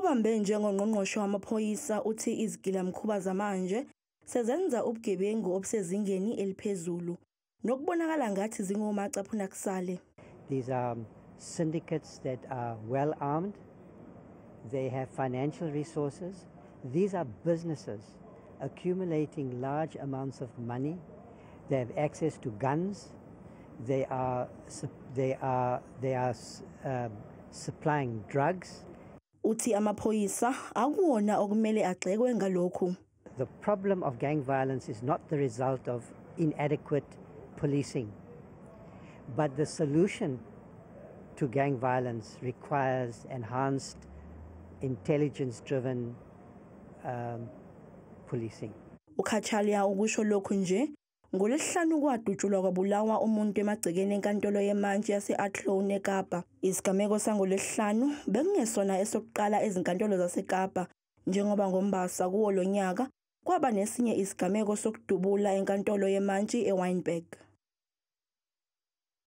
Obambe njengongqongqoshe wamaphoyisa uthi izigilamkhuba zamanje sezenza ubugebengu obusezingeni eliphezulu nokubonakala ngathi zingomacaphuna kusale. These are syndicates that are well armed. They have financial resources. These are businesses accumulating large amounts of money. They have access to guns. They are supplying drugs. Uthi amaphoyisa akuwona okumele agxekwe ngalokhu. The problem of gang violence is not the result of inadequate policing, but the solution to gang violence requires enhanced intelligence-driven policing. UCachalia ukusho lokhu nje ngoLwesihlanu kwadutshulwa kwabulawa umuntu emagcekeni enkantolo yemantshi yase-Athlone eKapa. Isigameko sangoLwesihlanu bekungesona esokuqala ezinkantolo zaseKapa, njengoba ngoMbasa kuwo lo nyaka kwaba nesinye isigameko sokudubula enkantolo yemantshi eWynberg.